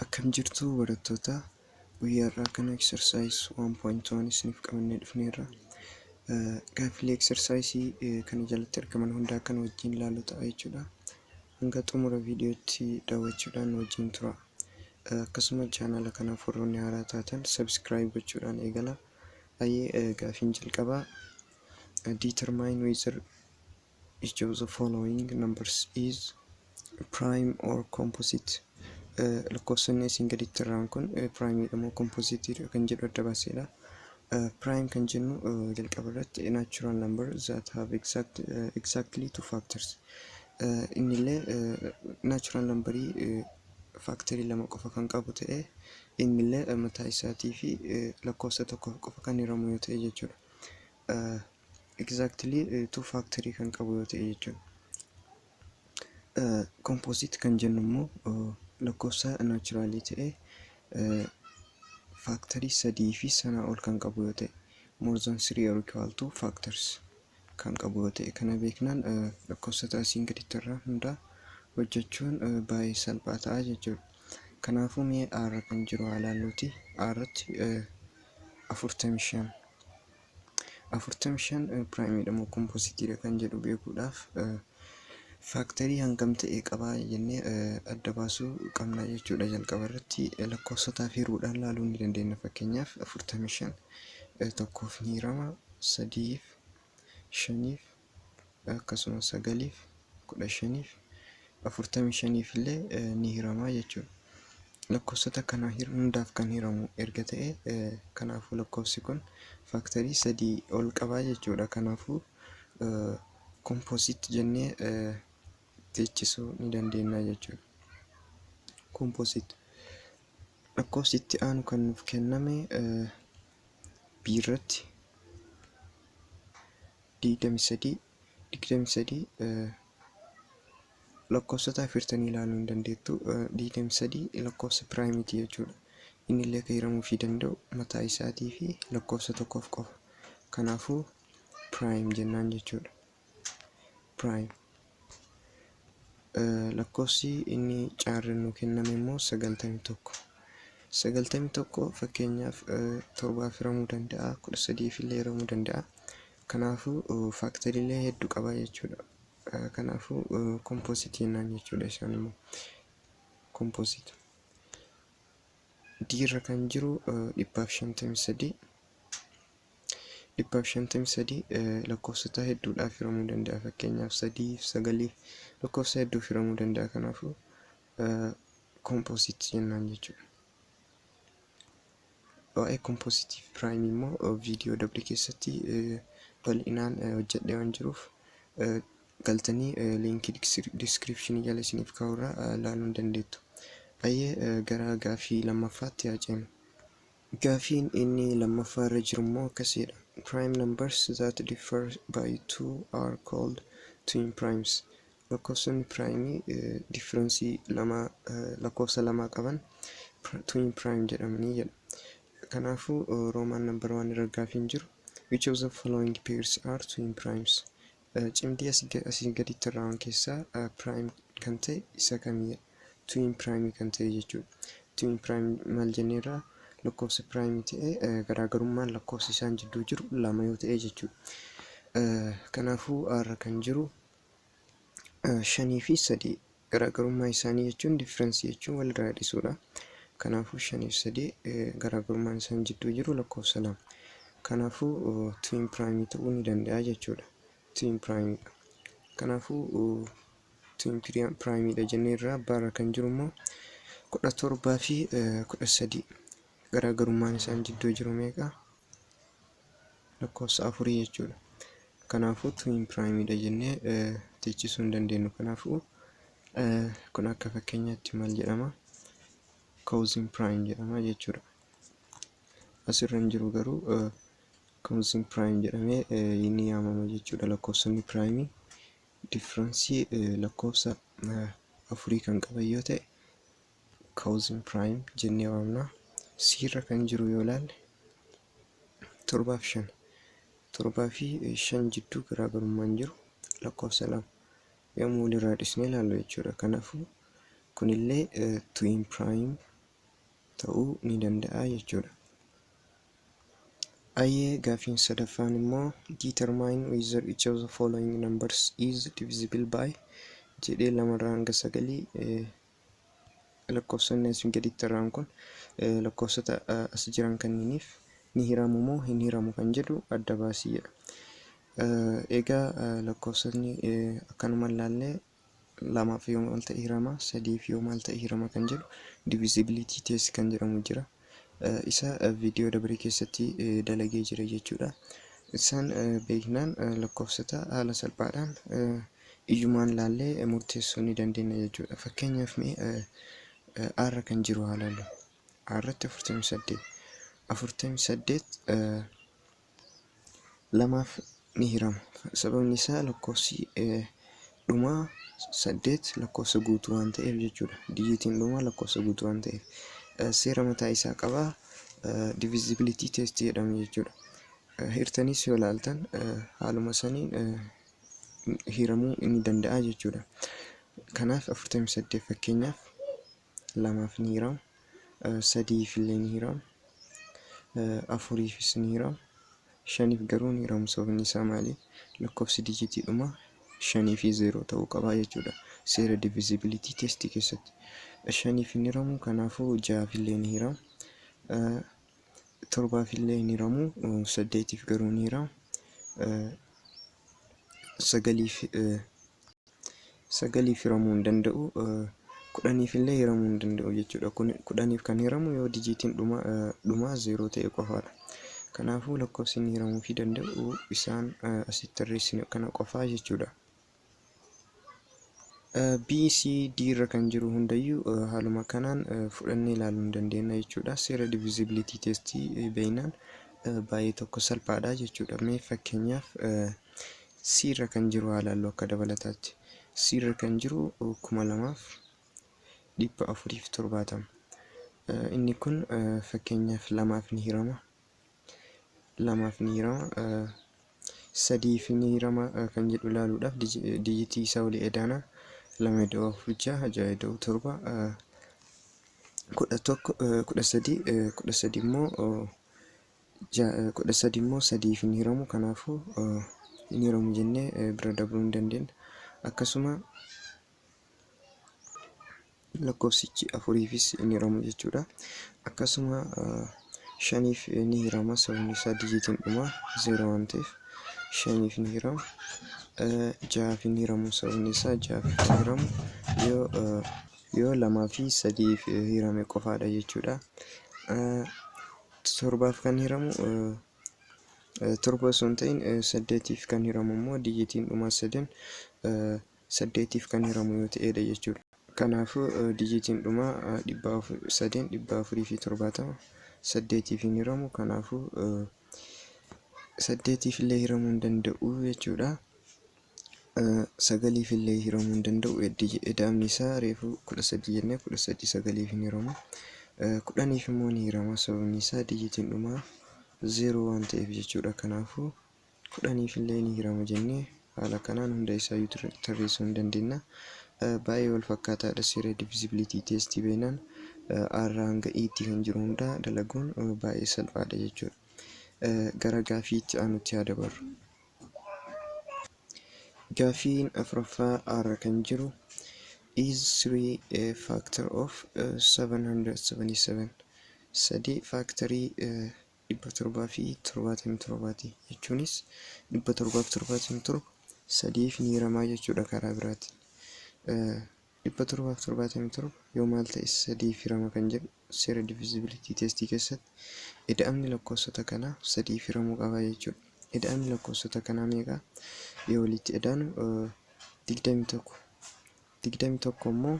Akkam jirtu barattoota? Guyyaa har'aa kana exercise 1.1 isiniif qabannee dhufneerra. Gaaffilee exercise kana jalatti argaman hundaa kan wajjin ilaallu ta'a jechuudha. Hanga xumura viidiyootti daawwachuudhaan wajjin tura. Akkasuma chaanala kanaaf warroonni haaraa taatan subscribe gochuudhaan eegala. Baay'ee gaaffiin jalqabaa "Determine whether each of the following numbers is prime or composite." Lakkoofsonni isin gaditti irraan kun prime moo composite kan jedhu adda baaseedha. Prime kan jennu jalqaba irratti natural number that have exactly two factors. Innillee natural numberii factorii lama qofa kan qabu ta'ee, innillee mataa isaatii fi lakkoofsa tokko qofa kan hiramu yoo ta'e jechuudha. Exactly two factorii kan qabu yoo ta'e jechuudha. Composite kan jennu immoo lakkoofsa naturalii ta'ee factorii sadii fi sanaa ol kan qabu yoo ta'e, more than three or equal to factors kan qabu yoo ta'e. Kana beeknaan lakkoofsota asiin gaditti irraa hundaa hojjechuun baay'ee salphaa ta'a jechuudha. Kanaafuu mee A irra kan jiru haa ilaalluuti. A irratti 45. 45 primeiidha moo compositeiidha kan jedhu beekuudhaaf factorii hangam ta'e qabaa jennee adda baasuu qabna jechuudha. Jalqaba irratti lakkoofsotaaf hiruudhaan ilaaluu ni dandeenya. Fakkeenyaaf, 45 tokkoof ni hirama, sadiif, shaniif, akkasuma sagaliif, 15f, 45f illee ni hirama jechuudha. Lakkoofsota kana hundaaf kan hiramu erga ta'e, kanaafuu lakkoofsi kun factorii sadii ol qabaa jechuudha. Kanaafuu composite jennee teechisuu ni dandeenya jechuudha. Composite. Lakkoofsi itti aanu kan nuuf kenname B irratti 23. 23 lakkoofsota afurtanii ilaaluu hin dandeettu. 23 lakkoofsa primeiiti jechuudha. Inni illee kan hiramuufii danda'u mataa isaatii fi lakkoofsa tokkoof qofa. Kanaafuu prime jennaan jechuudha. Prime. Lakkoofsi inni C irra nuu kenname immoo 91. 91 fakkeenyaaf torbaaf hiramuu danda'a, 13f illee hiramuu danda'a. Kanaafuu factoriilee hedduu qaba jechuudha. Kanaafuu composite jennaan jechuudha isaan immoo. Composite. D irra kan jiru 153. 153 lakkoofsota hedduudhaaf hiramuu danda'a. Fakkeenyaaf, sadiif, sagaliif, lakkoofsa hedduuf hiramuu danda'a. Kanaafuu composite jennaan jechuudha. Waa'ee compositeii fi primeii immoo viidiyoo dabre keessatti bal'inaan hojjedhee waan jiruuf, galtanii linkii descriptionii jala isiniif kaa'urraa ilaaluu ni dandeettu. Baay'ee gara gaaffii lammaffaatti haa ceenu. Gaaffiin inni lammaffaa irra jiru immoo akkasidha. "Prime numbers that differ by two are called twin primes." Lakkoofsonni primeii differenceii lama, lakkoofsa lamaa qaban twin prime jedhamanii jedha. Kanaafuu Roman number one irra gaaffiin jiru "Which of the following pairs are twin primes?" Cimdii asii gaditti irraa keessaa prime kan ta'e isa kamidha? Twin prime kan ta'e jechuudha. Twin prime maal jenneerraa? Lakkoofsa primeii ta'ee garaagarummaan lakkoofsa isaan jidduu jiru lama yoo ta'e jechuudha. Kanaafuu A irra kan jiru shanii fi sadii, garaagarummaa isaanii jechuun, differenceii jechuun walirraa hir'isuudha. Kanaafuu shanii fi sadii garaagarummaan isaan jidduu jiru lakkoofsa lama. Kanaafuu twin primeii ta'uu ni danda'a jechuudha. Twin primeiidha. Kanaafuu twin primeiidha jennee irraa. B irra kan jiru immoo 17 fi 13, garaagarummaan isaan jidduu jiru meeqa? Lakkoofsa afurii jechuudha. Kanaafuu twin primeiidha jennee teechisuu hin dandeenyu. Kanaafuu kun akka fakkeenyaatti maal jedhama? Cousin prime jedhama jechuudha. Asirra hin jiru garuu cousin prime jedhamee inni yaamama jechuudha. Lakkoofsonni primeii differenceii lakkoofsa afurii kan qaban yoo ta'e, cousin prime jennee waamna. C irra kan jiru yoo ilaalle, torbaaf shan. Torbaa fi shan jidduu garaagarummaan jiru lakkoofsa lama. Yommuu walirraa dhisnee ilaallu jechuudha. Kanaafuu kunillee twin prime ta'uu ni danda'a jechuudha. Ayyee, gaaffiin sadaffaan immoo "Determine whether each of the following numbers is divisible by" jedhee, lamarraa hanga sagalii lakkoofsonni asiin gaditti argaman kun lakkoofsota as jiran kanniiniif ni hiramu moo hin hiramu kan jedhu adda baasii jedha. Egaa lakkoofsonni akkanuma ilaallee lamaaf yoo maal ta'e hirama, sadiif yoo maal ta'e hirama kan jedhu divisibility test kan jedhamu jira. Isa viidiyoo dabre keessatti dalagee jira jechuudha. Isaan beeknaan lakkoofsota haala salphaadhaan ijumaan laallee murteessuu ni dandeenya jechuudha. Fakkeenyaaf, mee A irra kan jiru haa ilaallu. A irratti 48. 48 lamaaf ni hirama. Sababni isaa lakkoofsi dhumaa saddeet lakkoofsa guutuu waan ta'eef jechuudha. Dijiitiin dhumaa lakkoofsa guutuu waan ta'eef. Seera mataa isaa qaba. Divisibility test jedhama jechuudha. Hirtanis yoo ilaaltan haaluma saniin hiramuu ni danda'a jechuudha. Kanaaf 48 fakkeenyaaf lamaaf ni hirama. Sadiif illee ni hirama. Afuriifis ni hirama. Shaniif garuu ni hiramu. Sababni isaa maali? Lakkoofsi dijiitii dhumaa shanii fi zeeroo ta'uu qaba jechuudha. Seera divisibility test keessatti. Shaniif hin hiramu, kanaafuu ja'aaf illee ni hirama. Torbaaf illee hin hiramu, saddeetiif garuu ni hirama. Sagaliif hiramuu hin danda'u. 10f illee hiramuu hin danda'u jechuudha. 10f kan hiramu yoo dijiitiin dhumaa zeeroo ta'e qofaadha. Kanaafuu lakkoofsi inni hiramuufii danda'u isaan asitti tarreessine kana qofaa jechuudha. B, C, D irra kan jiru hundayyuu haaluma kanaan fudhannee ilaaluu ni dandeenya jechuudha. Seera divisibility test beeknaan baay'ee tokko salphaadha jechuudha. Mee fakkeenyaaf C irra kan jiru haa ilaallu akka dabalataatti. C irra kan jiru 2470. Inni kun fakkeenyaaf lamaaf ni hirama. Lamaaf ni hirama. Sadiif ni hirama kan jedhu ilaaluudhaaf dijitii isaa walii edaana. Lama ida'uu afur jaha, jaha ida'uu torba 11, 13. 13 immoo sadiif hin hiramu, kanaafuu hin hiramu jennee bira dabruu hin dandeenya. Akkasuma lakkoofsichi afuriifis hin hiramu jechuudha. Akkasuma shaniif ni hirama, sababni isaa dijitiin dhumaa zeeroo waan ta'eef shaniif ni hirama. Ja'aaf hin hiramu, sababni isaa ja'aaf kan hiramu yoo lamaa fi sadiif hirame qofaadha jechuudha. Torbaaf kan hiramu, torba osoo hin ta'in saddeetiif kan hiramu immoo dijitiin dhumaa sadan saddeetiif kan hiramu yoo ta'edha jechuudha. Kanaafuu dijitiin dhumaa sadeen 470 saddeetiif hin hiramu, kanaafuu saddeetiif illee hiramuu hin danda'u jechuudha. Sagaliif illee hiramuu hin danda'u. Ida'amni isaa reefu 13 jennee, 13 sagaliif hin hiramu. 10f immoo ni hirama, sababni isaa dijitiin dhumaa zeeroo waan ta'eef jechuudha. Kanaafuu 10f illee ni hirama jennee haala kanaan hunda isaayyuu tarreessuu hin dandeenya. Baay'ee wal fakkaataadha, seera divisibility test beeknaan A irraa hanga E'tti kan jiru hunda dalaguun baay'ee salphaadha jechuudha. Gara gaaffii itti aanutti haa dabarru. Gaaffiin afuraffaa A irra kan jiru "Is 3 a factor of 777?" Sadi factorii 777ti, jechuunis 777 sadiif ni hiramaa jechuudha karaa biraatiin. 777 yoo maal ta'e sadiif hirama kan jedhu seera divisibility test keessatti ida'amni lakkoofsota kanaa sadiif hiramuu qaba jechuudha. Ida'amni lakkoofsota kanaa meeqa? Yoo walitti idaanu 21. 21 immoo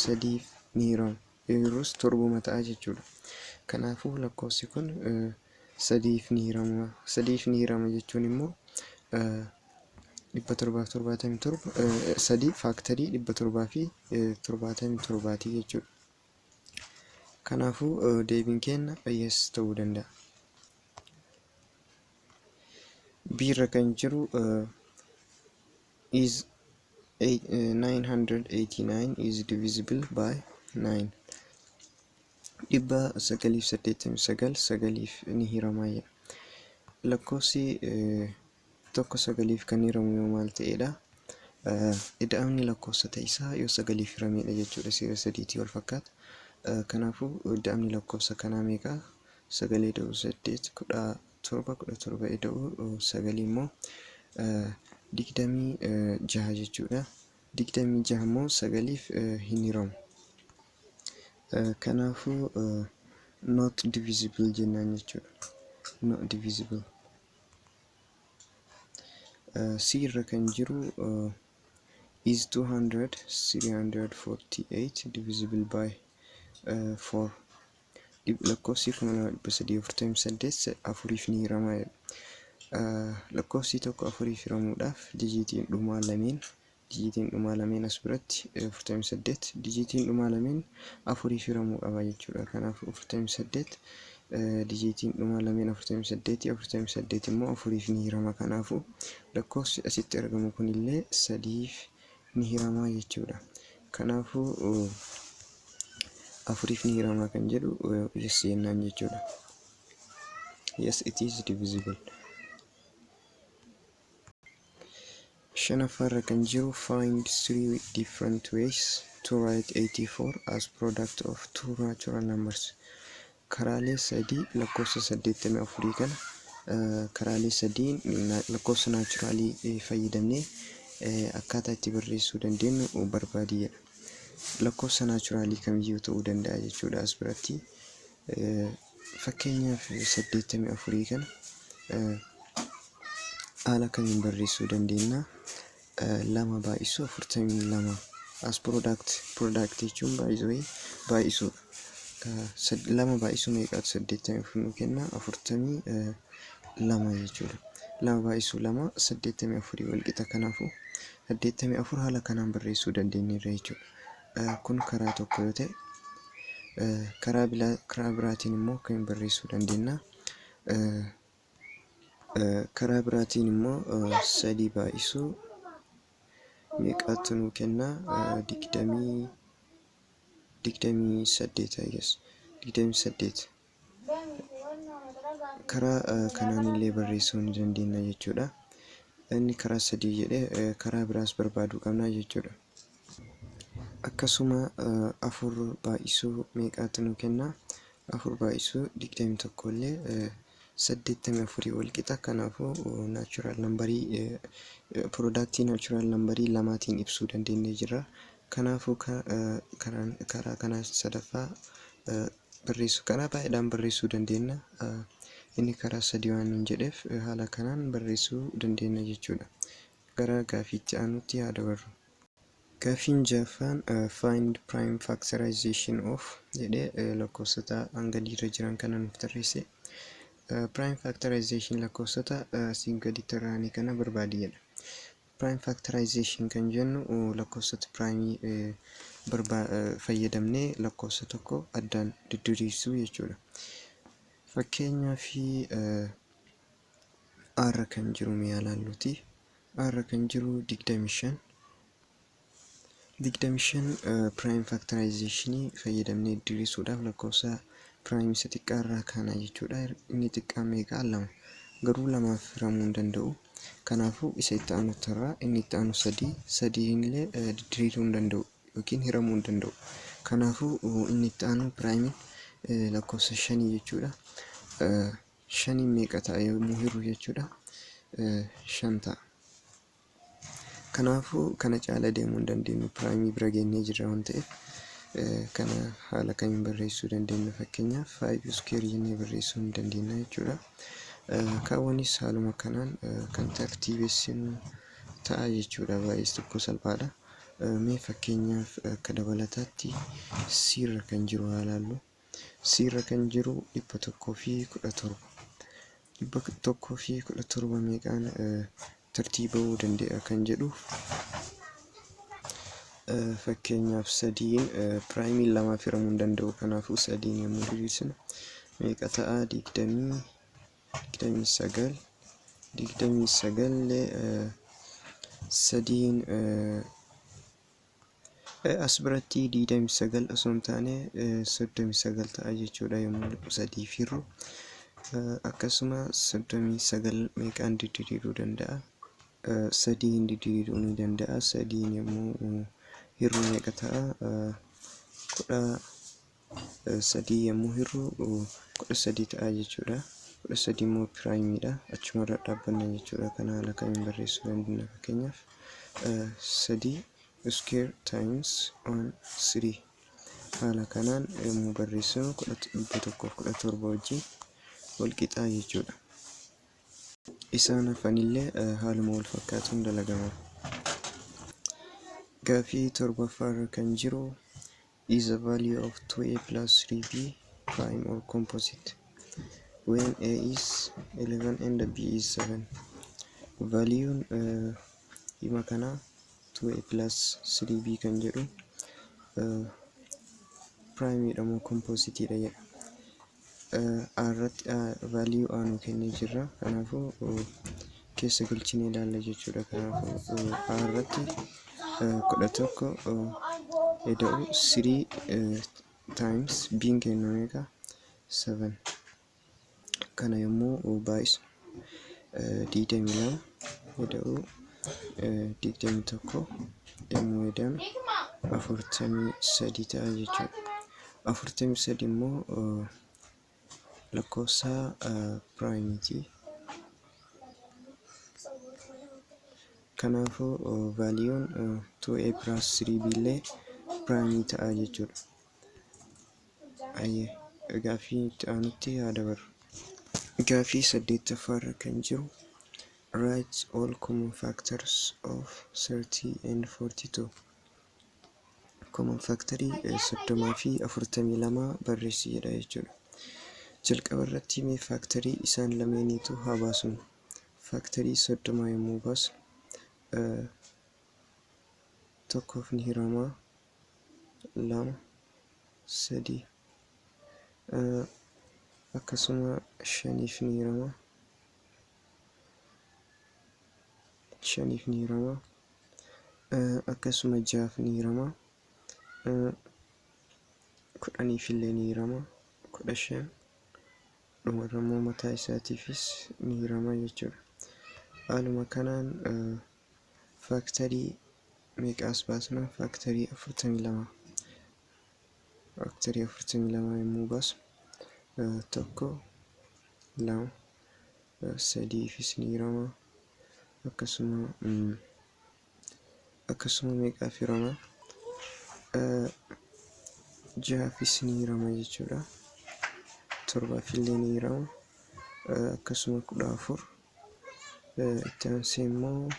sadiif ni hirama. Yoo hirrus torbuma ta'a jechuudha. Kanaafuu lakkoofsi kun sadiif ni hirama. Sadiif ni hirama jechuun immoo 777 sadii factorii 777ti jechuudha. Kanaafuu deebiin keenya yes ta'uu danda'a. B irra kan jiru "Is 989 is divisible by 9?" 989 sagaliif ni hiramaa jedha. Lakkoofsi tokko sagaliif kan hiramu yoo maal ta'edha? Ida'amni lakkoofsota isaa yoo sagaliif hiramedha jechuudha. Seera sadiitii wal fakkaata. Kanaafuu ida'amni lakkoofsa kanaa meeqa? Sagalee ida'uu saddeet 17, 17 ida'uu sagalii immoo 26 jechuudha. 26 immoo sagaliif hin hiramu. Kanaafuu not divisible jennaan jechuudha. Not divisible. C irra kan jiru, is 200 348 divisible by 4? Lakkoofsi 2348 afuriif ni hiramaa jedha. Lakkoofsi tokko afuriif hiramuudhaaf dijiitiin dhumaa lameen as biratti 48, dijiitiin dhumaa lameen afuriif hiramuu qaba jechuudha. Kanaaf 48, dijiitiin dhumaa lameen 48, 48 immoo afuriif ni hirama. Kanaafuu lakkoofsi asitti argamu kunillee sadiif ni hiramaa jechuudha. Kanaafuu afuriif ni hiramaa kan jedhu yes jennaan jechuudha. Yes, it is divisible. Shanaffaarra kan jiru, find three different ways to write 84 as product of two natural numbers. Karaalee sadii lakkoofsa 84 kana karaalee sadii lakkoofsa naturalii fayyadamnee akkaataa itti barreessuu dandeenyu barbaadi jedha. Lakkoofsa naturalii kamiyyuu ta'uu danda'a jechuudha as biratti. Fakkeenyaaf 84 kana haala kamiin barreessuu dandeenya? Lama baay'isuu 42 as product. Product jechuun baay'isuu baay'isuudha. Lama baay'isuu meeqaatu 84 nuu kenna? 42 jechuudha. Lama baay'isuu lama 84 wal qixa. Kanaafuu 84 haala kanaan barreessuu dandeenyeerra jechuudha. Kun karaa tokko yoo ta'e, karaa biraatiin immoo akkamiin barreessuu dandeenya? Karaa biraatiin immoo sadii baay'isuu meeqaatu nuu kenna? 28, I guess, 28. Karaa kanaan illee barreessuu ni dandeenya jechuudha. Inni karaa sadii jedhee, karaa biraas barbaaduu qabna jechuudha. Akkasuma afur baay'isuu meeqaatu nuu kenna? Afur baay'isuu 21 illee 84 wal qixa. Kanaafuu natural numberii, productii natural numberii lamaatiin ibsuu dandeenyee jirra. Kanaafuu karaa kanaa sadaffaa barreessuu, karaa baay'eedhaan barreessuu dandeenya. Inni karaa sadii waan nuun jedheef haala kanaan barreessuu dandeenya jechuudha. Gara gaafiitti aanutti haa dabarru. Gaafiin ja'affaan find prime factorization of jedhee lakkoofsota hanga gadiirra jiran kana nuuf tarreesse. Prime factorization lakkoofsota asiin gaditti tarraa'anii kana barbaadi jedha. Prime factorization kan jennu lakkoofsota primeii fayyadamnee lakkoofsa tokko addaan didiriirsuu jechuudha. Fakkeenyaaf A irra kan jiru mee ilaalluuti. A irra kan jiru 25. 25 prime factorizationii fayyadamnee diriirsuudhaaf lakkoofsa prime isa xiqqaa irraa kaana jechuudha. Inni xiqqaa meeqa? Lama. Garuu lamaaf hiramuu hin danda'u. Kanaafuu isa itti aanutti irraa, inni itti aanu sadii, sadiin illee diriiruu hin danda'u yookiin hiramuu hin danda'u. Kanaafuu inni itti aanu primeiin lakkoofsa shanii jechuudha. Shaniin meeqa ta'a yommuu hirru jechuudha? Shan ta'a. Kanaafuu kana caala deemuu hin dandeenyu, primeii bira geenyee jirra waan ta'eef. Kana haala kamiin barreessuu dandeenya? Fakkeenyaaf five square jennee barreessuu ni dandeenya jechuudha. Kaawwanis haaluma kanaan kan tartiibessinu ta'a jechuudha. Baay'ee tokko salphaadha. Mee fakkeenyaaf akka dabalataatti C irra kan jiru haa ilaallu. C irra kan jiru 117. 117 meeqaan tartiiba'uu danda'a kan jedhuuf, fakkeenyaaf sadiin primeiin lamaaf hiramuu hin danda'u. Kanaafuu sadiin yommuu diriirsinu meeqa ta'a? 29. 29 sadiin As biratti 29 osoo hin taane 39 ta'a jechuudha yommuu sadiif hirru. Akkasuma 39 meeqaan didiriiruu danda'a? Sadiin didiriiruu ni danda'a. Sadiin yommuu hirru meeqa ta'a? 13 yommuu hirru 13 ta'a jechuudha. 13 immoo primeiidha. Achumarra dhaabbanna jechuudha. Kana haala kamiin barreessuu dandeenya? Fakkeenyaaf, sadii square times one three, haala kanaan yommuu barreessinu 117 wajjin wal qixaa jechuudha. Isaan hafanillee haaluma wal fakkaatuun dalagama. Gaaffii torbaffaarra kan jiru, is the value of 2a plus 3b prime or composite when a is 11 and b is 7? Valueun hima kanaa 2a plus 3b kan jedhu primeiidha moo compositeiidha jedha. A irratti value a nuu kennee jirra. Kanaafuu keessa galchinee ilaalla jechuudha. Kanaafuu a irratti 11 ida'u 3 times b'n kennu meeqa? 7. Kana yommuu baay'isu 22 ida'u 21 yommuu ida'ame 43 ta'a jechuudha. 43 immoo lakkoofsa primeiiti. Kanaafuu valueun 2a plus 3b illee primeii ta'a jechuudha. Ayyee, gaaffii itti aanutti haa dabarru. Gaaffii saddeettaffaarra kan jiru, write all common factors of 30 and 42. Common factorii 30 fi 42 barreessi jedha jechuudha. Jalqaba irratti mee factorii isaan lameeniitu haa baasnu. Factorii 30 yommuu baasnu tokkoof ni hiramaa, lama, sadii, akkasuma shaniif ni hirama, shaniif ni hirama, akkasuma jahaaf ni hirama, 10f illee ni hirama, 15, dhumarra immoo mataa isaatiifis ni hirama jechuudha. Haaluma kanaan factorii meeqaas baasna? Factorii 42. Factorii 42 yommuu baasnu tokko, lama, sadiifis ni hirama, akkasuma meeqaaf hirama? Jahaafis ni hirama jechuudha. Torbaaf illee ni hirama. Akkasuma 14, itti aansee immoo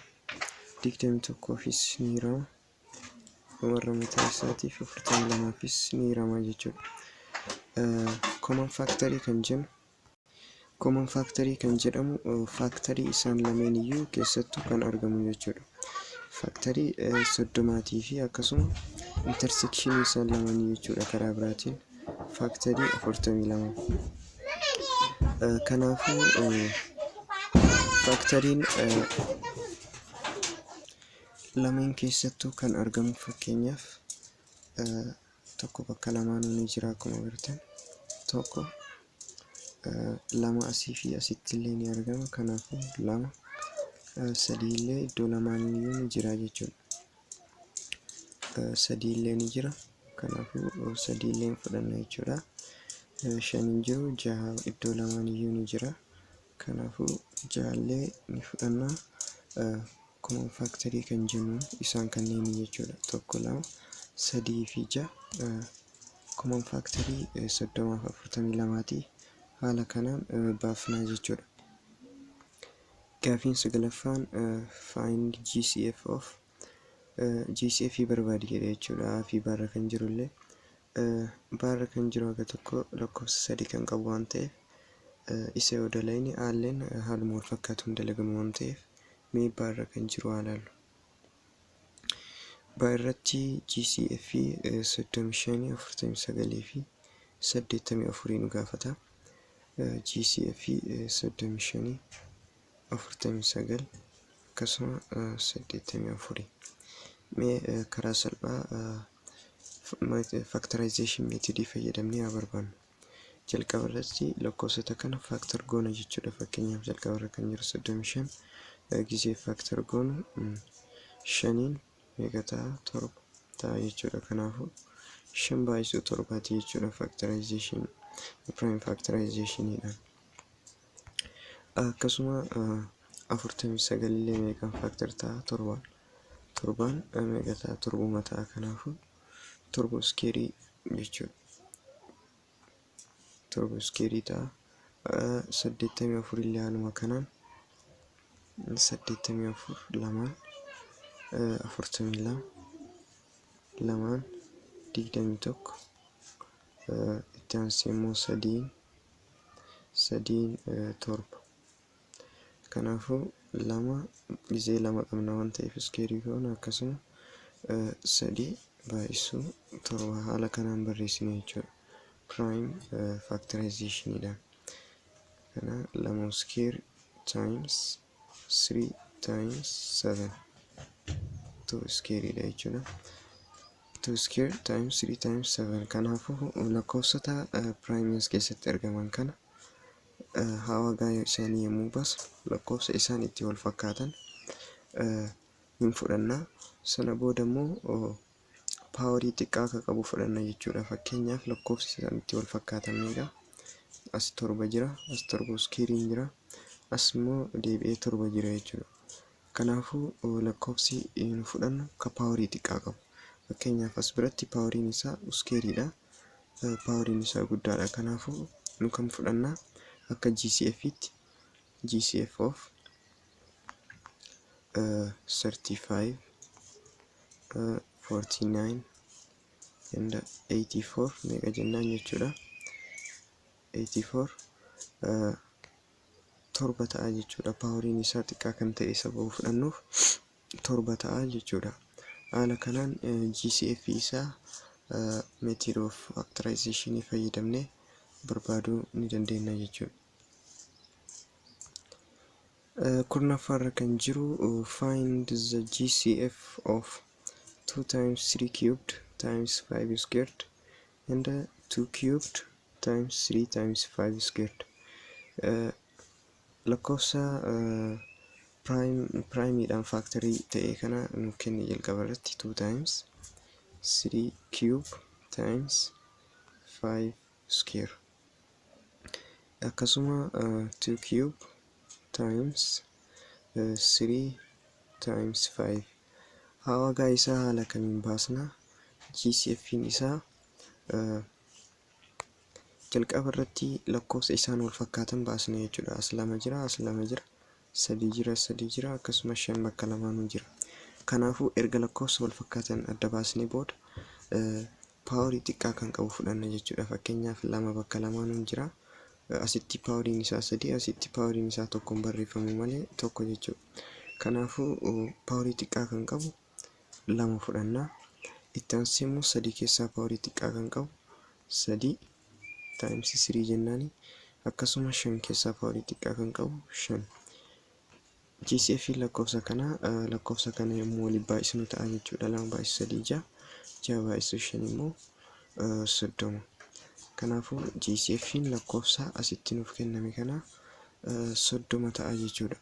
21fis ni hirama. Warra mataa isaatiif 42fis ni hirama jechuudha. Common factorii kan jennu, common factorii kan jedhamu factorii isaan lameen iyyuu keessattuu kan argamu jechuudha. Factorii 30 fi akkasuma intersectionii isaan lamanii jechuudha, karaa biraatiin factorii 42. Kanaafuu factoriin lameen keessattuu kan argamu, fakkeenyaaf, tokko bakka lamaanuu ni jira akkuma agartan, tokko, lama asii fi asitti illee ni argama. Kanaafuu lama, sadii illee iddoo lamaaniyyuu ni jira jechuudha. Sadii illee ni jira. Kanaafuu sadii illee ni fudhanna jechuudha. Shan hin jiru, jaha iddoo lamaaniyyuu ni jira. Kanaafuu jaha illee ni fudhanna. Common factorii kan jennu isaan kanneen jechuudha. Tokko, lama, sadii fi jaha common factorii 30f 42ti. Haala kanaan baafnaa jechuudha. Gaafiin sagalaffaan find GCF of GCF barbaadi jedha jechuudha. A fi B irra kan jirullee, B irra kan jiru haga tokko lakkoofsa sadii kan qabu waan ta'eef, isa yoo dalayne aalleen haaluma wal fakkaatuun dalagama waan ta'eef, mee B irra kan jiru haa ilaallu. B irratti GCF 35, 49 fi 84 nu gaafata. GCF 35, 49, akkasuma 84. Mee karaa salphaa Factorization methodii fayyadamnee haa barbaannu. Jalqaba irratti lakkoofsota kana factor goona jechuudha. Fakkeenyaaf, jalqaba irra kan jiru 35 gizee factor goonu shaniin meeqa ta'a? Torba ta'a jechuudha. Kanaafuu shan baay'isuu torbaati jechuudha factorization prime factorizationiidhaan. Akkasuma 49 illee meeqaan factor ta'a? Torbaan. Torbaan meeqa ta'a? Torbuma ta'a. Kanaafuu torba squareii jechuudha. Torba squareii ta'a. 84 illee haaluma kanaan 84 lamaan 42, lamaan 21, itti aansee immoo sadiin, sadiin torba. Kanaafuu lama gizee lama qabna waan ta'eef squareii goona, akkasuma sadii baay'isuu torba haala kanaan barreessina jechuudha. Prime factorizationiidhaan. Kana lama square times 3 times 7, 2 squareidha jechuudha. 2 square times 3 times 7. Kanaafuu lakkoofsota prime as keessatti argaman kana hawagaa isaanii yommuu baasu lakkoofsa isaan itti wal fakkaatan hin fudhanna. Sana booda immoo powerii xiqqaa akka qabu fudhanna jechuudha. Fakkeenyaaf, lakkoofsi isaan itti wal fakkaatan meeqa? As torba jira, as torba squareiin jira, as immoo deebi'ee torba jira jechuudha. Kanaafuu lakkoofsi nu fudhannu ka powerii xiqqaa qabu. Fakkeenyaaf, as biratti poweriin isaa squareiidha. Poweriin isaa guddaadha. Kanaafuu nu kan fudhannaa akka GCF'tti GCF of 35, 49 and 84 meeqa jennaan jechuudha. 84 torba ta'a jechuudha. Poweriin isaa xiqqaa kan ta'e sababa fudhannuuf torba ta'a jechuudha. Haala kanaan GCF isaa method of factorization fayyadamnee barbaaduu ni dandeenya jechuudha. 10ffaarra kan jiru, find the GCF of 2 times 3 cubed times 5 squared and 2 cubed times 3 times 5 squared. Lakkoofsa primeiidhaan factorii ta'e kana nuuf kenne. Jalqaba irratti 2 times 3 cube times 5 square, akkasuma 2 cube times 3 times 5. Hawagaa isaa haala kamiin baasna? GCF'n isaa jalqaba irratti lakkoofsa isaan wal fakkaatan baasna jechuudha. As lama jira, as lama jira, sadii jira, sadii jira, akkasuma shan bakka lamaanuu jira. Kanaafuu erga lakkoofsa wal fakkaatan adda baasnee booda powerii xiqqaa kan qabu fudhanna jechuudha. Fakkeenyaaf, lama bakka lamaanuu jira. Asitti poweriin isaa sadii, asitti poweriin isaa tokkoon barreeffamu malee tokko jechuudha. Kanaafuu powerii xiqqaa kan qabu lama fudhanna. Itti aansee immoo sadii keessaa powerii xiqqaa kan qabu sadii times three jennaani. Akkasuma shan keessaa powerii xiqqaa kan qabu shan. GCF lakkoofsa kanaa lakkoofsa kana yommuu waliin baay'isnu ta'a jechuudha. Lama baay'isu sadii ja'a, ja'a baay'isu shan immoo 30. Kanaafuu GCF lakkoofsa asitti nuuf kenname kana 30 ta'a jechuudha.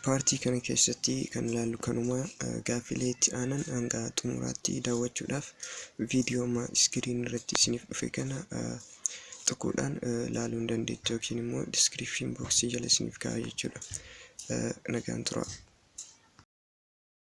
Partii kana keessatti kan ilaallu kanuma. Gaaffilee itti aanan hanga xumuraatti daawwachuudhaaf viidiyoo amma screen irratti isiniif dhufe kana tuquudhaan ilaaluu hin dandeettu yookiin immoo description boxii jala isiniif ka'a jechuudha. Nagaan tura.